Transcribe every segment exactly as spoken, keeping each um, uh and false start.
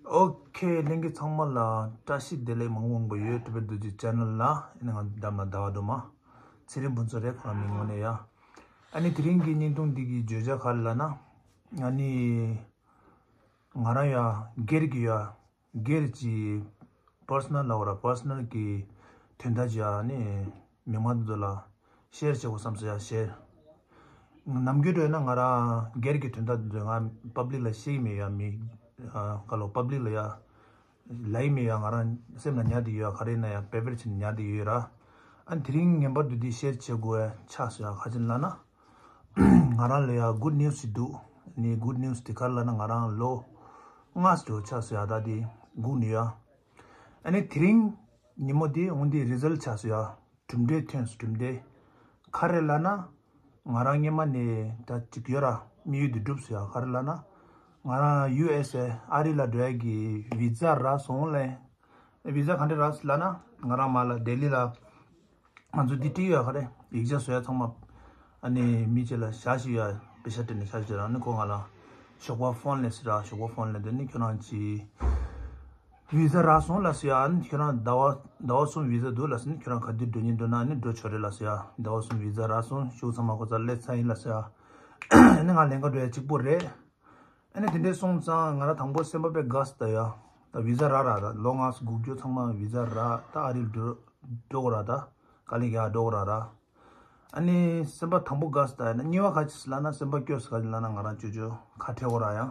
ཨོ་ཁེ། ལྷན་རྒྱས་ཚང་མ་ལ་བཀྲ་ཤིས་བདེ་ལེགས་མང་པོ་མང་པོ་ཡོད། ཊུ་བེཊ་རྡོ་རྗེ་ཆེ་ནལ་ལ་ཨ་ནི་ང་འདམ་ལ་ཟླ་བ་སྒྲོལ་མ། ཚེ་རིང་ཕུན་ཚོགས་རེད། ཁོ་རང་མིང་ངོ་ནས་ཡ། ཨ་ནི་དེ་རིང་གི་བརྙན་ཐུང་འདི་གི་བརྗོད་བྱ་ག་རེ་ལབ་ན། ཨ་ནི་ང་རང་ཡ་སྒེར་གྱི་ཡ། སྒེར་གྱི་པར་སོ་ནལ་ལབ་དགོས་ར། པར་སོ་ནལ་གྱི་དོན་དག་ཅིག་ཨ་ནི་མི་མང་ཚོ་ལ་ཤེར་བྱེད་དགོས་བསམ་སོང་ཡ། ཤེར། ནམ་རྒྱུན་འདྲ་ན་ང་རང་སྒེར་གྱི་དོན་དག་འདི་ཚོ་ང་པབ་ལིག་ལ་བཤད་ཀྱི་མེད་ཡ། མི་ཨ་ག་ལོ་པབ་ལིག་ལ་ཡ་ལབ་ཀྱི་མེད་ཡ། ང་རང་སེམས་ལ་ཉར་བསྡད་ཡོད་ཡ། ག་རེ་ཡིན་ན་ཡ་པེ་པེར་བྱས་ནས་ཉར་བསྡད་ཡོད་ར། ཨ་ནི་དེ་རིང་ངེས་པར་དུ་འདི་ཤེར་བྱེད་དགོས་ཡ་ཆགས་སོང་ཡ། ག་རེ་ཡིན་ལབ་ན། ང་རང་ལ་ཡ་གུཌ་ནིའུ་སི་ཞིག་འདུག་ནི་གུཌ་ནིའུ་སི་དེ་ག་རེ་ལབ་ན། ང་རང་ལོ་ལྔ་ཙམ་ཆགས་སོང་ཡ། ད་དེ་སྒུག་ནས་ཡ། ཨ་ནི་དེ་རིང་ཉིན་མོ་དེ་འོ་འདི་རི་ཛལ་ཊི་ཆགས་སོང་ཡ། གྲུབ་འབྲས་ཐོན་སོང་། གྲུབ་འབྲས་ག་རེ་ལབ་ན། ང་རང་སྔོན་མ་ནས་ད་ཅིག་ཡོད་ར། དམིགས་ཡུལ་དེ་འགྲུབ་སོང་ཡ། ག་རེ་ལབ་ན། ང་རང་ཡུ་ཨེས་ཨེ་ཨ་རི་ལ་འགྲོ་ཡ་གི་བི་ཛ་རག་སོང་ལེ། བི་ཛ་ག་འདྲ་རག་སོང་ལབ་ན། ང་རང་མར་ལ་ལྡི་ལི་ལ། ང་ཚོ་འདི་བྲིས་ཡོད་ག་རེ། ཡིག་ཆ་བཟོ་ཡ་ཚང་མ། ཨ་ནི་མི་གཅིག་ལ་བཞག་ཤིག་ཡ། པེ་ཤ་སྤྲད་ནས་བཞག་ཤིག་ར། ཨ་ནི་ཁོ་ང་ལ་ཞོགས་པ་ཕོན་སླེབས་སོང་ར། ཞོགས་པ་ཕོན་སླེབས་དུས་ནི་ཁྱོད་རང་གི་བི་ཛ་རག་སོང་ལབ་སོང་ཡ། ཨ་ནི་ཁྱོད་རང་ཟླ་བ་ཟླ་བ་གསུམ་བི་ཛ་འདུག་ལབ་སོང་། ཨ་ནི་ཁྱོད་རང་ག་དུས་འགྲོ་སྙིང་འདོད་ན་ཨ་ནི་འགྲོ་ཆོག་རེད་ལབ་སོང་ཡ། ཟླ་བ་གསུམ་བི་ཛ་རག་སོང་། ཤོག་ཚང་མ་ཁོ་ཚར་སླེབས་ཚར་ཡིན་ལབ་སོང་ཡ། ཨ་ནི་ང་ལེན་ག་འགྲོ་ཡ་གཅིག་པོ་རེད། ཨ་ནི་དེ་འདྲའི་སོང་ཙང་ང་རང་དང་པོ་སེམས་པ་དཔེ་དགའ་སོང་ད་ཡ། ད་བི་ཛ་རག་ར། ད་ལོ་ལྔ་སྒུག་རྒྱུ་ཚང་མ་བི་ཛ་རག་ད་ཨ་རི་འགྲོ་འགྲོ་དགོས་ར། ད་དཀའ་ལས་རྒྱག་འགྲོ་དགོས་ར་ར། ཨ་ནི་སེམས་པ་དང་པོ་དགའ་སོང་ད་ཡ། ཨ་ནི་གཉིས་པ་ག་ཅི་ལབ་ན། སེམས་པ་སྐྱོ་སོང་ག་ཅི་ལབ་ན། ང་རང་ཅོ་ཅོ་ཁ་བྲལ་དགོས་ར་ཡ།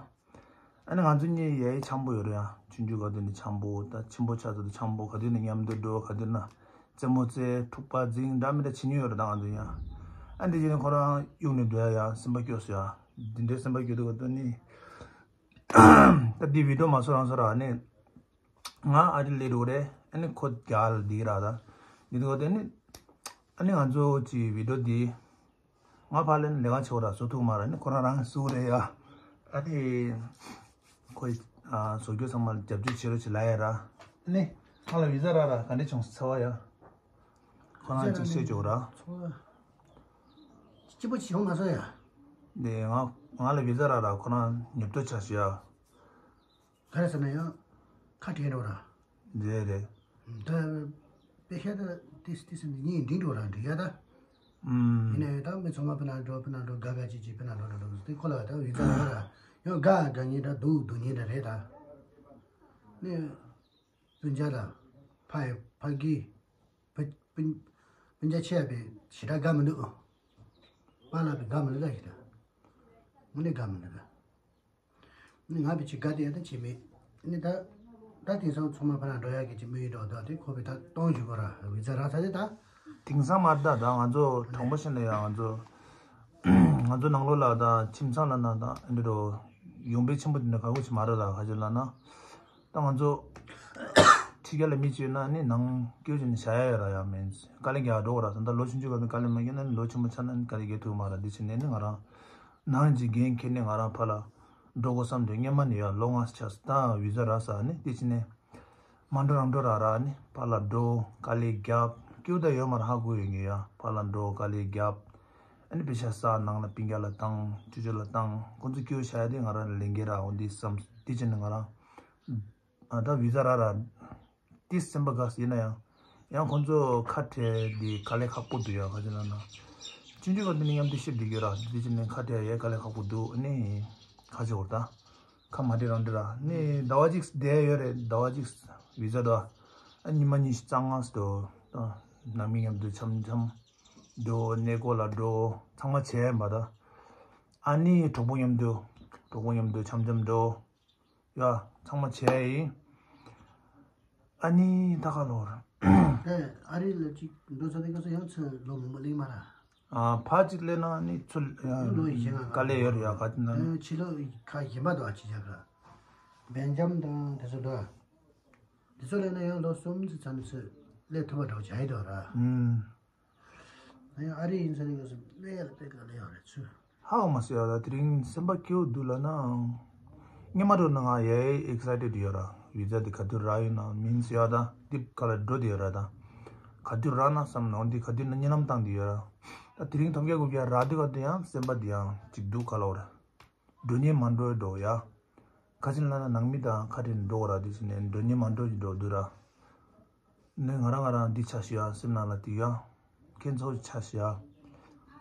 ཨ་ནི་ང་ཚོ་གཉིས་ཡ་ཡི་འཆམ་པོ་ཡོད་ར་ཡ། ཆུང་ཆུང་ག་དུས་ནས་འཆམ་པོ། ད་ཆེན་པོ་ཆགས་ཚར་དུས་འཆམ་པོ། ག་དུས་ནས་མཉམ་དུ་འགྲོ། ག་དུས་ན་རྩེད་མོ་རྩེ། འཁྲུག་པ་འཛིང་འདྲ་མི་འདྲ་བྱེད་མྱོང་ཡོད་ར་ད་ང་ཚོ་ཡ། ཨ་འདི་བྱས་ནས་ཁོ་རང་གཡུག་ནས་འགྲོ་ཡ་ཡ། སེམས་པ་སྐྱོ་སོང་ཡ། འདི་འདྲའི་སེམས་པ་སྐྱོ་དུས་ག་དུས་ནི། ད་འདི་བི་ཌིའོ་མ་བཟོ་རང་བཟོ་ར་ནི། ང་ཨ་རི་སླེབས་འགྲོ་རེད། ཨ་ནི་ཁོ་རྒྱ་ལ་འདི་ར་ད། འདི་འདུག་དེ་ནི། ཨ་ནི་ང་ཚོ་གི་བི་ཌིའོ་འདི། ང་ཕར་ལ་ལས་ཀ་བྱེད་དགོས་ར། བཟོ་ཐུབ་མ་ར། ཨ་ནི་ཁོ་རང་རང་བཟོ་རེད་ཡ། ཨ་ནི་ཁོ་ཨ་བཟོ་རྒྱུ་ཚང་མ་ལ་རྒྱབ་སྐྱོར་བྱེད་རོགས་བྱེད་ལབ་ཡ་ར། ཨ་ནི་ང་ལ་བི་ཛ་རག་ར། ག་འདྲ་བྱུང་སོང་ཚོར་བ་ཡ། ཁོ་རང་གཅིག་བཤད་ཆོག་ར། ཚོར་བ་སྐྱིད་པོ་བྱུང་མ་སོང་ཡ། ནས་ང་ང་ལ་བི་ཛ་རག་ར། ཁོ་རང་ཉོབ་ཏོ་ཆགས་ཤག་ཡ། ག་རེ་ཟེར་ན་ཡང་ཁ་བྲལ་འགྲོ་ར། རེད་རེད། ད་དཔེ་ཤ་ད་ཏིས་ཏིས་ནི་གཉིས་འགྲིག་འགྲོ་ར་འགྲིག་ཡ་ད། ཨུམ། ཡིན་ན་ཡང་ད་མི་ཚང་མ་ཕི་ན་འགྲོ་ཕི་ན་འགྲོ་དགའ་དགའ་ཅིག་ཅིག་ཕི་ན་འགྲོ་འགྲོ་འགྲོ་དེ་ཁོ་ལ་ད་བི་ཛ་རག་ར། ཡང་དགའ་དགའ་ཉིན་ད་སྡུག་སྡུག་ཉིན་ད་རེད་ད། ནི་སྤུན་ཆ་ད་ཕ་ཡི་ཕ་གི་ཕ་སྤུན་སྤུན་ཆ་ཆེ་བ་པའི་ཞེ་དྲག་དགའ་མི་འདུག་པཱ་ལགས་པའི་དགའ་མི་འདུག་ད་ཞེ་དྲག་དངོས་གནས་དགའ་མི་འདུག་ད། ནི་ང་བི་ཅི་དགའ་དེ་ཡ་ད་བྱེད་མེད། ནི་ད་ད་དེང་སང་ཚང་མ་ཕ་ན་འགྲོ་ཡ་གི་ཅི་མི་ཡི་འགྲོ་ད་དེ་ཁོ་བི་ད་གཏོང་བཞིན་གོ་ར་བི་ཛ་རག་ཚར་དེ་ད། དེང་སང་མ་ད་ད་ང་ཚོ་དྲང་པོ་བཤད་ན་ཡ་ང་ཚོ་ང་ཚོ་ནང་ལོགས་ལ་ད་ཁྱིམ་ཚང་ལ་ན་ད་འདི་འགྲོ་ཡོང་འབབ་ཆེན་པོ་དེ་འདྲ་ག་གོ་ཅི་མ་རེད། ད་ག་ཅི་ལ་ན་ད་ང་ཚོ་ཕྱི་རྒྱལ་ལ་མི་ཅིག་ཡོད་ན་ནི་ནང་སྐྱོ་ཅིག་ནི་བྱ་ཡ་ཡོད་ར་ཡ་མིན་དཀའ་ལས་རྒྱག་འགྲོ་གོ་ར། ད་ད་ལོ་ཆུང་ཆུང་ག་ནི་དཀའ་ལས་མ་རྒྱག་ན་ནི་ལོ་ཆེན་པོ་ཆགས་ན་ནི་དཀའ་ལས་རྒྱག་ཐུབ་མ་ར། འདི་ཕྱི་ནས་ནི་ང་རང་། ནང་གི་འགན་འཁྱེར་ནས་ང་རང་ཕར་ལ་འགྲོ་དགོས་བསམ་དུས་སྔོན་མ་ནས་ཡང་ལོ་ལྔ་ཙམ་ཆགས་སོང་། ད་བི་ཛ་རག་ས་ནི་དེ་ཕྱི་ནས་མ་འགྲོ་རང་འགྲོ་ར་ར་ནི་ཕར་ལ་འགྲོ་དཀའ་ལས་རྒྱབ། སྐྱིད་པོ་ད་ཡོད་མ་རེད། ཧ་གོ་ཡོད་ངེས་ཡ། ཕར་ལ་འགྲོ་དཀའ་ལས་རྒྱབ། ཨ་ནི་པེ་ཤ་ས་ནང་ལ་སྤུན་ཀྱག་ལ་བཏང་། ཅོ་ཅོ་ལ་བཏང་། ཁོང་ཚོ་སྐྱིད་པོ་བྱ་ཡ་དེ་ང་རང་ལ་ལས་འགན་ར་འོ་འདི་བསམ། དེ་ཕྱི་ནས་ང་རང་ཨ་ད་བི་ཛ་རག་ར། ཏིས་སེམས་པ་དགའ་ཡིན་ན་ཡང་། ཡང་ཁོང་ཚོ་ཁ་བྲལ་འདི་དཀའ་ལས་ཁག་པོ་འདུག་ཡ། ག་ཅི་ལབ་ན། ཆུང་ཆུང་ག་འདི་ནི་མཉམ་དུ་བཤད་འདི་ཡོད་ར། འདི་ཅི་ནས་ཁ་བྲལ་ཡ་དཀའ་ལས་ཁག་པོ་འདུག་ནི་ཁ་ཆེ་བར་ད་ཁ་མ་བྲལ་རང་བྲལ་ར་ནི་ཟླ་བ་གཅིག་བསྡད་ཡོད་རེད། ཟླ་བ་གཅིག་བི་ཟ་འདུག་ཨ་ཉི་མ་ཉི་ཤུ་རྩ་ལྔ་སུ་འདུག་ནང་མི་མཉམ་དུ་འཆམ་འཆམ་འགྲོ། གནས་སྐོར་ལ་འགྲོ། ཚང་མ་བྱས་ཡིན་པ་ད། ཨ་ནི་གྲོགས་པོ་མཉམ་དུ་གྲོགས་པོ་མཉམ་དུ་འཆམ་འཆམ་འགྲོ། ཡ། ཚང་མ་བྱས་ཡིན། ཨ་ནི་ད་ག་ལོར། ཨེ། ཨ་རི་ལ་ཅིག་འགྲོ་ཚར་དུས་སྐབས་སུ་ཡང་ཚུར་ལོ་མང་པོ་སླེབས་མ་ར། ཨ། ཕར་ཅིག་སླེབས་ན་ནི་ཚུར་ཡང་ལོ་ཡི་ཞེ་ལྔ་དཀའ་ལས་ཡོད་རེད་ཡ། ག་ཅི་ན་ནི། ཕྱི་ལོ་ཁ་གཞན་པ་དང་ཨ་ཅི་བྱ་ག་བེལ་ཇམ་དང་དེ་ཚོ་འགྲོ། དེ་ཚོ་སླེབས་ན་ཡང་ལོ་གསུམ་ཙམ་ཚར་ནས་ཚུར་སླེབས་ཐུབ་པ་འདྲ་བོ་བྱ་ཡི་འདུག་ར། ཨུམ། ཡང་ཨ་རི་ཡིན་ས་ནས་སྐབས་སུ་གནས་ཡ་ལ་དཔེ་དཀའ་ལས་ཡོད་རེད་ཚུལ། ཧ་གོ་མ་སོང་ཡ། ད་དེ་རིང་སེམས་པ་སྐྱིད་པོ་འདུག་ལབ་ན། སྔོན་མ་འགྲོ་ན་ང་ཡ་ཡ་ཨེག་སའི་ཊེཌ་ཡོད་ར། བི་ཟ་དེ་ག་དུས་རག་ཡོད་ན་མིན་ཟེར་ཡ། ད་དེབ་ག་ལ་འགྲོ་དེ་ཡོད་ར། ད་ག་དུས་རག་ན་བསམ་ནོ་འདི་ག་དུས་ན་གཉིད་ལམ་བཏང་དེ་ཡོད་ར། ད་དེ་རིང་ཐོབ་རྒྱལ་དགུ་བརྒྱ་རག་དུས་ག་དུས་ཡང་སེམས་པ་དེ་ཡང་ཅིག་སྡུག་ག་ལ་བ་ར། འགྲོ་ཉེན་མ་འགྲོ་འགྲོ་ཡ། ཁ་ཆེན་ལ་ན་ནང་མི་དང་ཁ་བྲལ་འགྲོ་གི་ར། དེ་བྱས་ནས་འགྲོ་ཉེན་མ་འགྲོ་གི་འགྲོ་འདུག་ར། ནི་ང་རང་ང་རང་འདི་ཆ་ཞིག་ཡ་སེམས་ནང་ལ་དེ་ཡ། ཁྱེད་ཚོ་ཆ་ཞིག་ཡ།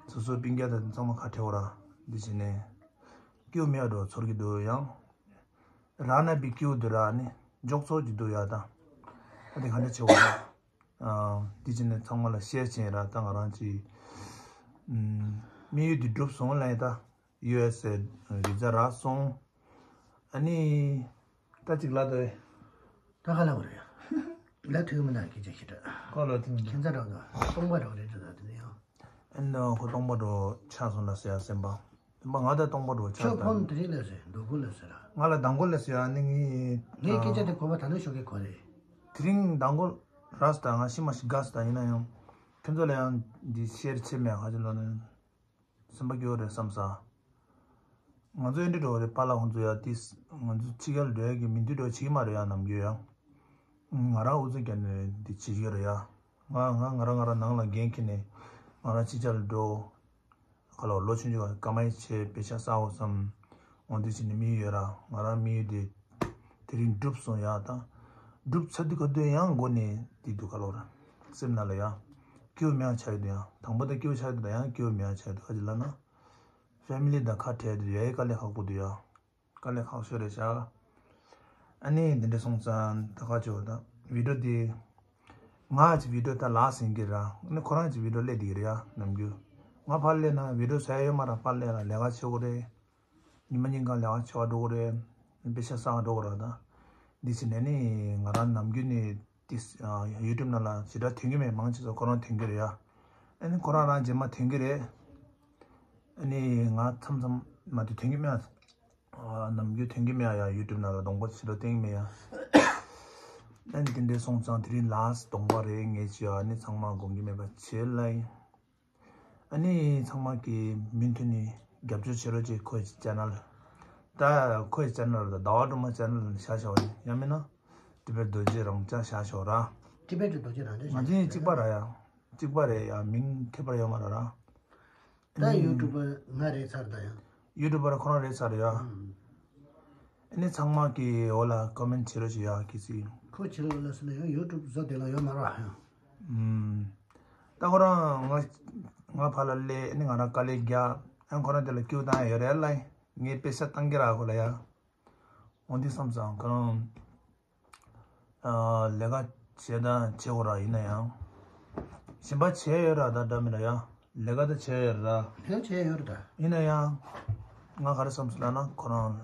སོ་སོའི་སྤུན་ཀྱག་དང་ཚང་མ་ཁ་བྲལ་བ་ར། འདི་བྱས་ནས་སྐྱིད་པོ་མེད་འགྲོ་ཚོར་གྱི་འདུག་ཡང་། རང་ན་བི་སྐྱིད་པོ་འདུག་ར་ནི་འཇོག་ཚོར་གྱི་འདུག་ཡ་ད། ཨ་དེ་ག་འདྲ་བྱེད་བ་ར། ཨ་འདི་བྱས་ནས་ཚང་མ་ལ་ཤེར་བྱས་ར། ད་ང་རང་ཅིག་ཨམ་དམིགས་ཡུལ་འདི་འགྲུབ་སོང་ལ་ཡ་ད། ཡུ་ཨེས་ཨེ་བི་ཛ་རག་སོང་། ཨ་ནི་ད་ཅིག་ལ་དོ། ད་ག་ལ་བ་རེད། ལ་ཐུག་མི་ན་སྐད་ཆ་ཞིག་འདྲ། ཁོ་ལ་ཐུག་མི་ཁྱེད་ཚ་འགྲོ་འདུག་སྟོང་པ་འགྲོ་རེད་འདྲ་ད་དེ་ནས་ཡང་། ཨ་ནི་ཁོ་སྟོང་པ་འགྲོ་ཆགས་སོང་ལ་ཟེར་ཡ་སེམས་པ། སེམས་པ་ང་ད་སྟོང་པ་འགྲོ་ཆགས་ཁྱོད་ཕོན་དེ་རིང་ལ་ཟེར་འདུག་གོ་ལ་ཟེར་ལ། ང་ལ་མདང་དགོང་ལ་ཟེར་ཡ་ནི་ངའི་ངའི་སྐད་ཆ་དེ་གོ་བ་ད་ནི་ཤོག་གི་གོ་རེད། དེ་རིང་མདང་དགོང་ར་སི་ད་ང་ཤི་མ་ཤི་དགའ་སི་ད་ཡིན་ན་ཡང་། ཁྱོད་ཚོ་ལ་ཡང་འདི་ཤེར་བྱེད་མེད་ཁ་ཅིག་ལ་ནི། སེམས་པ་སྐྱོ་རེད་བསམ་ས། ང་ཚོ་ཨེ་འདྲ་འགྲོ་རེད་པཱ་ལགས་ཁོང་ཚོ་ཡ་ཏིས། ང་ཚོ་ཕྱི་རྒྱལ་འགྲོ་ཡ་གི་མི་འདུག་འགྲོ་བྱེད་ཀྱི་མ་རེད་ཡ་ནམ་རྒྱུན་ཡ། ང་རང་ཨུ་ཚུགས་བརྒྱབ་ནས་འདི་བྱེད་ཀྱི་རེད་ཡ། ང་ང་ང་རང་ང་རང་ནང་ལ་འགན་འཁྱེར་ནས་ང་རང་ཕྱི་རྒྱལ་འགྲོ། ཁ་ལོ་ལོ་ཆུང་ཆུང་ག་མའི་ཆེ་པེ་ཤ་ས་འོ་བསམ། འོ་འདི་བྱས་ནས་དམིགས་ཡུལ་ཡོད་ར། ང་རང་དམིགས་ཡུལ་དེ་དེ་རིང་འགྲུབ་སོང་ཡ་ད། འགྲུབ་ཚར་དུས་ག་དུས་ཡང་མགོ་ནས་དེ་འདུག་ག་ལོ་ར། སེམས་ནང་ལ་ཡ། སྐྱིད་པོ་མེད་ཡ་ཆགས་ཡོད་དུ་ཡ། དང་པོ་ད་སྐྱིད་པོ་ཆགས་ཡོད་དུ་ད་ཡང་སྐྱིད་པོ་མེད་ཡ་ཆགས་ཡོད་དུ་ག་ཅི་ལ་ན། ཕེ་མི་ལི་དང་ཁ་བྲལ་དུ་ཡ་ཡི་དཀའ་ལས་ཁག་པོ་འདུག་ཡ། དཀའ་ལས་ཁག་ཤོས་རེད་ཤག་ཨ་ནི་འདི་འདྲ་སོང་ཙང་ད་ཁ་ཆེ་བ་ད་བི་ཌིའོ་འདི། ང་ཅི་བི་ཌིའོ་ད་ལག་ཟིན་གི་ར། ཨ་ནི་ཁོ་རང་ཅི་བི་ཌིའོ་སླེབས་འདི་གི་རེད་ཡ་ནམ་རྒྱུན། ང་ཕར་སླེབས་ན་བི་ཌིའོ་ཟ་ཡ་ཡོད་མ་ར། ཕར་སླེབས་ར་ལས་ཀ་བྱེད་དགོས་རེད། ཉི་མ་ཉིན་གང་ལས་ཀ་བྱེད་པ་འགྲོ་གི་རེད། པེ་ཤ་བསགས་འགྲོ་གི་རེད་ད། འདི་ཕྱིན་ནས་ནི་ང་རང་ནམ་རྒྱུན་ནི་ཏིས་ཡུ་ཊུབ་ནང་ལ་ཞེ་དྲག་ཐོན་གྱི་མེད། མང་ཆེ་ཚོ་ཁོ་རང་ཐོན་གྱི་རེད་ཡ། ཨ་ནི་ཁོ་རང་རང་རྗེས་མ་ཐོན་གྱི་རེད། ཨ་ནི་ང་མཚམས་མཚམས་མ་དེ་ཐོན་གྱི་མེད། ཨ་ནམ་རྒྱུན་ཐོན་གྱི་མེད་ཡ། ཡུ་ཊུབ་ནང་ལ་གདོང་པ་ཞེ་དྲག་བསྟན་གྱི་མེད་ཡ། ཨ་ནི་དེ་འདྲས་སོང་ཙང་དེ་རིང་ལ་སི་གདོང་པ་རེད་ངས་བྱས་ཡ། ཨ་ནི་ཚང་མ་དགོངས་ཀྱི་མེད་པ་བྱེད་ལ་ཡིན། ཨ་ནི་ཚང་མ་གི་མུ་མཐུད་ནས་རྒྱབ་སྐྱོར་བྱེད་རོགས་བྱེད། ཁོའི་ཅེ་ནལ། ད་ཁོའི་ཅེ་ནལ་ད་ཟླ་བ་སྒྲོལ་མ་ཅེ་ནལ་ནས་བཞག་བཞག་པ་ཡིན། ཡང་མིན་ན་ཏི་བེད་རྡོ་རྗེ་རང་ཅག་བཞག་བཞག་ར། ཏི་བེད་རྡོ་རྗེ་རང་ཅག་ང་ཚོ་གཉིས་གཅིག་པ་ར་ཡ། གཅིག་པ་རེད་ཡ། མིང་ཁྱད་པར་ཡོད་མ་རེད་ར། ད་ཡུ་ཊུབ་པར་ང་རེད་ཚར་ད་ཡ། ཡུ་ཊུབ་པར་ཁོ་རང་རེད་ཚར་ཡ། ཨུམ། ཨ་ནི་ཚང་མ་གི་འོག་ལ་ཀོ་མེན་ཊི་བྱེད་རོགས་བྱེད་ཡ་གི་སི། ཁོ་བྱེད་རོགས་ལ་སི་ན་ཡང་ཡུ་ཊུབ་བཟོ་དེ་ལ་ཡོད་མ་རེད་ཡ། ཨུམ། ད་ཁོ་རང་ང་ང་ཕར་ལ་སླེབས། ཨ་ནི་ང་རང་དཀའ་ལས་རྒྱག་ཨ་ཁོ་རང་དེ་ལ་སྐྱིད་པོ་བཏང་ཡ་ཡོད་རེད་ལ། ངས་པེ་ཤ་བཏང་གི་ར་ཁོ་ལ་ཡ། འོ་འདི་བསམ་སོང་ཁོ་རང་། ཨ་ལས་ཀ་བྱེད་དང་བྱེད་དགོས་ར་ཡིན་ན་ཡང་། གཞན་པ་བྱས་ཡོད་ར་ད་འདྲ་མི་འདྲ་ཡ། ལས་ཀ་ད་བྱས་ཡོད་ར། ལས་ཀ་བྱས་ཡོད་ར་ད། ཡིན་ན་ཡང་། ང་ག་རེ་བསམ་སོང་ལབ་ན་ཁོ་རང་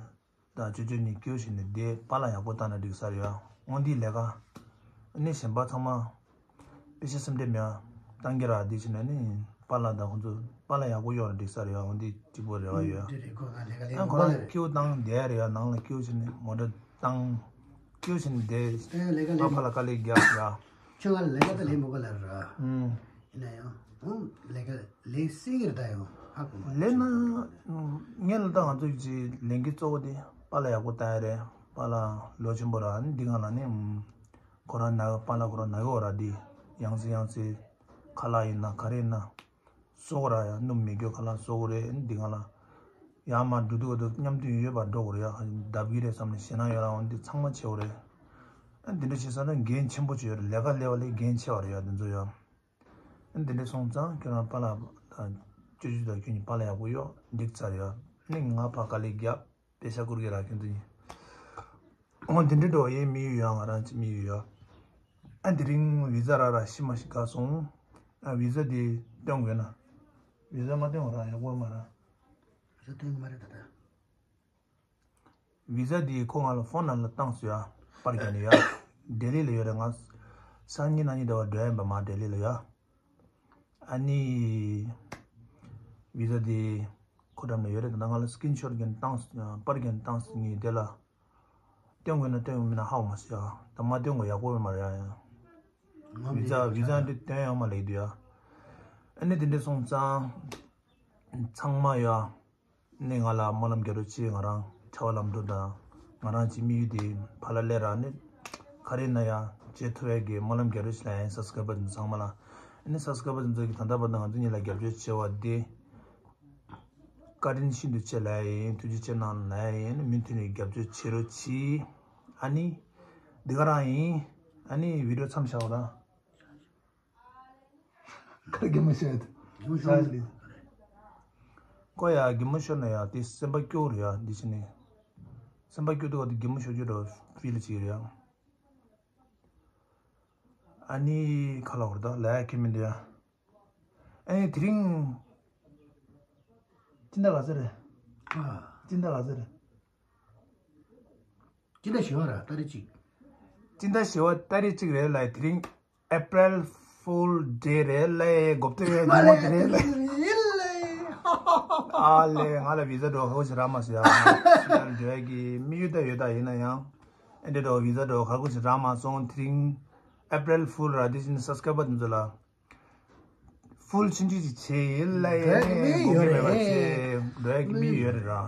ད་ཅོ་ཅོ་གཉིས་སྐྱིད་པོ་བྱས་ནས་བསྡད་པཱ་ལགས་ཡག་པོ་བཏང་ན་འགྲིག་ས་རེད་ཡ། འོ་འདི་ལས་ཀ་ཨ་ནི་གཞན་པ་ཚང་མ། པེ་ཤ་སེམས་ཁྲལ་མེད་ཨ། བཏང་གི་ར་འདི་བྱས་ན་ནི་པཱ་ལགས་དང་ཁོང་ཚོ་པཱ་ལགས་ཡག་པོ་ཡོད་ར་འགྲིག་ས་རེད་ཨ། འོ་འདི་གཅིག་པོ་རེད་བ་ཡོད་ཨ། འདི་རེད་ཁོ་ང་ལས་ཀ་ལས་ཨ་ཁོ་རང་གི་སྐྱིད་པོ་བཏང་བསྡད་རེད་ཨ། ནང་ལ་སྐྱིད་པོ་བྱས་ནས་མོ་ཊ་བཏང་། སྐྱིད་པོ་བྱས་ནས་བསྡད། ཨ་ལས་ཀ་ལས་ང་ཕར་ལ་དཀའ་ལས་རྒྱག་ཡ། ཁྱོད་ང་ལ་ལས་ཀ་ད་ལས་མོ་ཀ་ལ་ར། ཨུམ། ཡིན་ན་ཡང་ཨུམ་ལས་ཀ་ལས་སྲིད་གི་ར་ད་ཡང་ཧ་གོ་མ་ལས་ན་ངས་ལ་ད་ང་ཚོ་གི་ལས་འགན་གཙོ་བོ་དེ་པཱ་ལགས་ཡག་པོ་བཏང་ཡ་རེད། པཱ་ལགས་ལོ་ཆེན་པོ་ར་ཨ་ནི་འདི་གང་ལ་ནི་ཨུམ། ཁོ་རང་ན་གི་པཱ་ལགས་ཁོ་རང་ན་གི་འོ་ར་འདི། ཡང་སེ་ཡང་སེ། ཁ་ལག་ཡིན་ན་ག་རེ་ཡིན་ན། བཟོ་གི་ར་ཡ། སྣུམ་མེད་རྒྱུ་ཁ་ལག་བཟོ་གི་རེད། འདི་གང་ལ། ཡར་མར་འགྲོ་དུས་འོ་དུ་མཉམ་དུ་ཡོད་པ་འགྲོ་གི་རེད་ཡ། བརྡབ་གི་རེད་བསམ་ནས་ཞེད་སྣང་ཡོད་ར་འོ་འདི་ཚང་མ་བྱེད་གི་རེད། ཨ་འདི་འདྲ་བྱེད་ས་ན་འགན་ཆེན་པོ་ཅིག་ཡོད་རེད། ལས་ཀ་ལས་པ་ལས་འགན་ཆེ་བ་རེད་ཡ་འདི་ཚོ་ཡ། ཨ་འདི་འདྲ་སོང་ཙང་ཁྱོད་རང་པཱ་ལགས་དང་ཅོ་ཅོ་དང་ཁྱོད་གཉིས་པཱ་ལགས་ཡག་པོ་ཡོད་འགྲིག་ཚར་ཡ། ནི་ང་ཕར་དཀའ་ལས་རྒྱབ། པེ་ཤ་བསྐུར་གི་ར་ཁྱོད་ཚོ་གཉིས། འོ་འདི་འདྲ་འགྲོ་ཡའི་དམིགས་ཡུལ་ཡོད། ང་རང་ཅིག་དམིགས་ཡུལ་ཡོད། ཨ་འདི་རིང་བི་ཛ་རག་ར་ཤི་མ་ཤི་དགའ་སོང་། ཨ་བི་ཛ་འདི་སྟོན་དགོས་ན། བི་ཛ་མ་སྟོན་ར་ཡག་པོ་མ་ར། བི་ཛ་སྟོན་གི་མ་རེད་ད་ལྟ། བི་ཛ་འདི་ཁོ་ང་ལ་ཕོན་ནང་ལ་བཏང་སོང་ཡ། པར་རྒྱག་ནས་ཡ། ལྡི་ལི་ལ་ཡོད་རེད། ང་སང་ཉིན་གནངས་ཉིན་དེ་བ་འགྲོ་ཡ་ཡིན་པ་མ་ལྡི་ལི་ལ་ཡ། ཨ་ནི། བི་ཛ་དེ་ཁོ་འགྲམ་ན་ཡོད་རེད། ད་ང་ལ་སི་ཀི་རིན་ཤོ་ཊི་རྒྱན་བཏང་། པར་རྒྱན་བཏང་ངས་དེ་ལ་སྟོན་དགོས་ན་སྟོན་དགོས་མིན་ན་ཧ་གོ་མ་སོང་ཡ། ད་མ་སྟོན་དགོས་ཡག་པོ་ཡོད་མ་རེད་ཡ། ཡ་བི་ཛ་བི་ཛ་འདི་སྟོན་ཡོད་མ་ལེགས་འདུག་ཡ། ཨ་ནི་དེ་འདྲ་སོང་ཙང་ཚང་མ་ཡ། ནས་ང་ལ་སྨོན་ལམ་རྒྱག་རོགས་བྱེད། ང་རང་ཕྱྭ་པ་ལམ་འགྲོ་དང་ང་རང་གི་དམིགས་ཡུལ་དེ་ཕར་ལ་སླེབས་ར་ནི་ག་རེ་ན་ཡང་བྱེད་ཐུབ་ཡས་ཀྱི་སྨོན་ལམ་རྒྱག་རོགས་བྱེད་ལ་ཡང་སབ་སི་ཀ་རའི་བར་དེ་ཚང་མ་ལ། ཨ་ནི་སབ་སི་ཀ་རའི་བར་དེ་ཚོ་གི་ད་ལྟ་བར་དུ་ང་ཚོ་གཉིས་ལ་རྒྱབ་སྐྱོར་བྱས་པ་དེ་ བཀའ་དྲིན་ཤིན་ཏུ་ཆེ་ལབ་ཡིན། ཐུགས་རྗེ་ཆེ་གནང་ལབ་ཡིན། མུ་མཐུད་ནས་རྒྱབ་སྐྱོར་བྱེད་རོགས་གྱིས། ཨ་ནི་འདི་ག་རང་ཡིན། ཨ་ནི་བི་ཌིའོ་མཚམས་བཞག་ར། ཁར་གད་མོ་ཤོར་ཡ། ཁོ་ཡ་གད་མོ་ཤོར་ན་ཡ་དེ་སེམས་པ་སྐྱོ་རེད་ཡ། འདི་ཕྱི་ནས་སེམས་པ་སྐྱོ་དུས་ག་དེ་གད་མོ་ཤོར་རྒྱུ་འདྲ་ཕིལ་ཅིག་རེད་ཡ། ཨ་ནི་ཁ་ལ་བར་ད་ལས་ཀྱི་མི་འདུག་ཡ། ཨ་ནི་དེ་རིང་སྤྱི་ཟླ་ག་ཚོད་རེད། ཨ། སྤྱི་ཟླ་ག་ཚོད་རེད། སྤྱི་ཟླ་བཞི་པ་ར་ཏ་རིག་གཅིག་སྤྱི་ཟླ་བཞི་པ་ཏ་རིག་གཅིག་རེད་ལ། དེ་རིང་April Fool Day རེད་ལ། གོ་བསྡུར་ཡས་ཉིན་མོ་དེ་རེད་ལ། ཨ་ལེ། ང་ལ་བི་ཟ་འགྲོ་ཧོ་ཞིག་རག་མ་སོང་ཡ། ང་ལ་འགྲོ་ཡ་གི་དམིགས་ཡུལ་ད་ཡོད་ད། ཡིན་ན་ཡང་ཨེ་འདྲ་འགྲོ་བི་ཟ་འགྲོ་ཁ་ཁུ་ཞིག་རག་མ་སོང་། དེ་རིང་April Fool ར། དེ་བཞིན་སབ་སི་ཀ་རའི་བར་དེ་ཚོ་ལ་Fool ཆུང་ཆུང་ཅིག་བྱས་ཡིན་ལ། ཡིན་ནའི་དགོངས་འགལ་མེད་པ་བྱས། འགྲོ་ཡ་གི་མི་ཡོད་རེད་ར།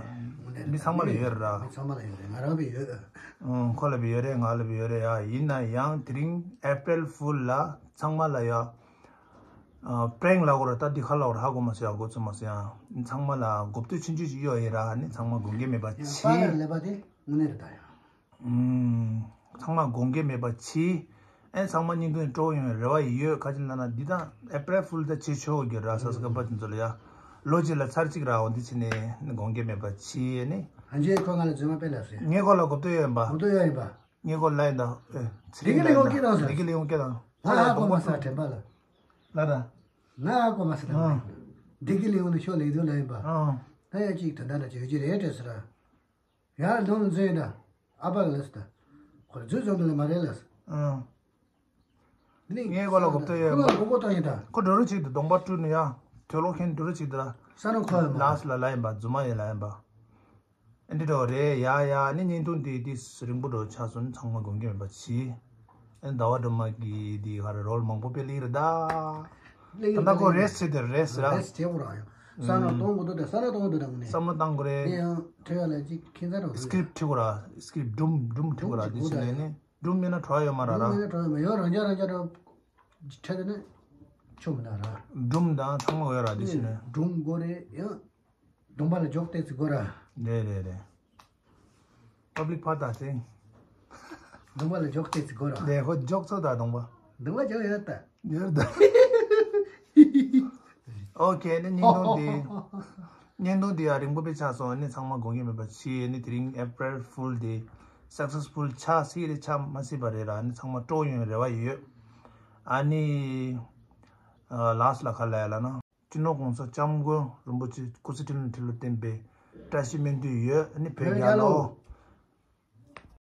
མི་ཚང་མ་ལ་ཡོད་རེད་ར། མི་ཚང་མ་ལ་ཡོད་རེད། ང་རང་ལ་ཡོད། ཨང་། ཁོ་ལ་བི་ཡོད་རེད། ང་ལ་བི་ཡོད་རེད་ཡ། ཡིན་ན་ཡང་དེ་རིང་April Fool ལ་ཚང་མ་ལ་ཡ། ཨ། པྲེང་ལ་གོ་ར། ད་འདི་ཁ་ལ་གོ་ར། ཧ་གོ་མ་སོང་ཡ། གོ་ཚོད་མ་སོང་ཡ། ཚང་མ་ལ་གོ་བསྡུར་ཆུང་ཆུང་ཅིག་གཡོ་ཡིན་ར། ནི་ཚང་མ་དགོངས་འགལ་མེད་པ་ཡང་བྱས། པ་ལ་ཀླད་པ་དེ་དངོས་གནས་རེད་ད་ཡ། ཨུམ། ཚང་མ་དགོངས་འགལ་མེད་པ་བྱས། ཨེ་ཚང་མ་བརྙན་ཐུང་སྤྲོ་ཡོང་བའི་རེ་བ་ཡོད། ག་ཅི་ལབ་ན་འདི་དང་April Fool ད་བྱེད་ཆོག་གི་ར། སབ་སི་ཀ་རའི་བར་དེ་ཚོ་ལ་ཡ། ལོ་གཅིག་ལ་ཚར་གཅིག་ར། འོ་འདི་བྱས་ནས་དགོངས་འགལ་མེད་པ་བྱས་ནས། ཨ་ཅེ་ཁོ་ང་ལ་རྫུན་མ་དཔེ་ལབ་སོང་། ངས་ཁོ་ལ་གོ་བསྡུར་ཡོད་ཡིན་པ། གོ་བསྡུར་ཡོད་ཡིན་པ། ངས་ཁོ་ལ་ཡིན་ད། ཨེ། ཚེ་རིང་ལ་ཡིན་ད། བདེ་སྐྱིད་ལེགས་དབང་སྐྱིད་དང་། བདེ་སྐྱིད་ལེགས་དབང་སྐྱིད་དང་། ང་ལ་ཧ་གོ་མ་སོང་། དྲན་པ་ལ། ལ་ད། ང་ཧ་གོ་མ་སོང་ད། ཨང་། བདེ་སྐྱིད་ལེགས་དབང་ནི་ཤོག་ལེགས་དོན་ལ་ཡིན་པ། ཨང་། ད་ཡ་གཅིག་ད་ད་ལ་བྱེད་ཀྱི་རེད་དྲན་སོང་ར། ཡར་ལོང་འཛིན་ད། ཨ་ཕ་ལགས་ད། ཁོ་རྫུན་བཟོ་མི་ལ་མ་རེད་ལགས། ཨང་། ནི་ངས་ཁོ་ལ་གོ་བསྡུར་ཡོད་པ། ཁོ་ལ་གོ་བསྡུར་ཡིན་ད། ཁོ་འགྲོ་རུ་ཅིག་ཏུ་གདོང་པ་བཀྲུས་ནས་ཡ། དུག་ལོག་ཁྱེར་འགྲོ་རུ་ཅིག་ཏུ་ལ། ས་ནོ་ཁོ་ཡོད་མ་རེད། ལགས་ལ་ལ་ཡིན་པ། རྫུན་མ་ཡིན་ལ་ཡིན་པ། ཨེ་འདི་འགྲོ་རེད་ཡ། ཡ་ནི་བརྙན་ཐུང་འདི་འདི་རིང་པོ་འགྲོ་ཆགས་སོང་། ཚང་མ་དགོངས་འགལ་མེད་པ་བྱས། ཨེ་ཟླ་བ་སྒྲོལ་མ་གི་འདི་ག་རེ་རོལ་མང་པོ་དཔེ་ལེགས་རེད་ད། ད་ལྟ་ཁོ་རེས་བྱེད་དེ་རེས་ར། རེས་བྱེད་དགོས་ར་ཡོང་། བསམ་བློ་གཏོང་དགོས་འདུག་ད་བསམ་བློ་གཏོང་དགོས་འདུག་ད་དངོས་གནས། བསམ་བློ་གཏང་དགོས་རེད། དེ་ཡང་ཁྲོད་ཡ་ལ་ཅིག་ཁྱེད་ཚ་རོགས། སི་ཀི་རིབ་ཊི་བྲིས་དགོས་ར། སི་ཀི་རིབ་ཊི་སྒྲུང་སྒྲུང་བྲིས་དགོས་ར། འདི་བྱས་ནས་ནི་སྒྲུང་མེད་ན་བྲོ་བ་ཡོད་མ་རེད་ར། སྒྲུང་མེད་ན་བྲོ་བ་ཡོད་མ་རེད། ཡང་རང་འཇགས་རང་འཇགས་འགྲོ་ཁྲོད་དེ་ནི་ཆོ་མི་འདུག་ར། སྒྲུང་དང་ཚང་མ་ཡོད་ར། འདི་བྱས་ནས་སྒྲུང་དགོས་རེད། ཡང་གདོང་པ་ལ་འཇོག་བལྟས་ཚིག་དགོས་ར། རེད་རེད་རེད། པབ་ལིག་ཕར་ལྟ་ཅིང་། གདོང་པ་ལ་འཇོག་བལྟས་ཚིག་དགོས་ར། རེད། ཁོ་འཇོག་ཚོད་ད་གདོང་པ། གདོང་པ་འཇོག་ཡོད་ད། ཡོད་ད། ཨོ་ཁེ། ནི་བརྙན་ཐུང་འདི། བརྙན་ཐུང་འདི་ཡང་རིང་པོ་དཔེ་ཆགས་སོང་། ནི་ཚང་མ་དགོངས་འགལ་མེད་པ་བྱས། ནི་དེ་རིང་April Fool འདི་successful ཆགས་སྲིད་རེད་ཆགས་མ་སྲིད་པ་རེད་ར། ནི་ཚང་མ་སྤྲོ་ཡོང་རེ་བ་ཡོད། ཨ་ནི་ལ་སི་ཊི་ལ་ག་ལབ་ཡ་ལབ་ན། སྤྱི་ནོར་༸གོང་ས་༸སྐྱབས་མགོན་རིན་པོ་ཆེ་སྐུ་ཚེ་ཁྲི་ལོ་ཁྲི་ལོ་བརྟན་པའི་བཀྲ་ཤིས་སྨོན་འདུན་ཡོད། ནི་བོད་རྒྱལ་ལོ།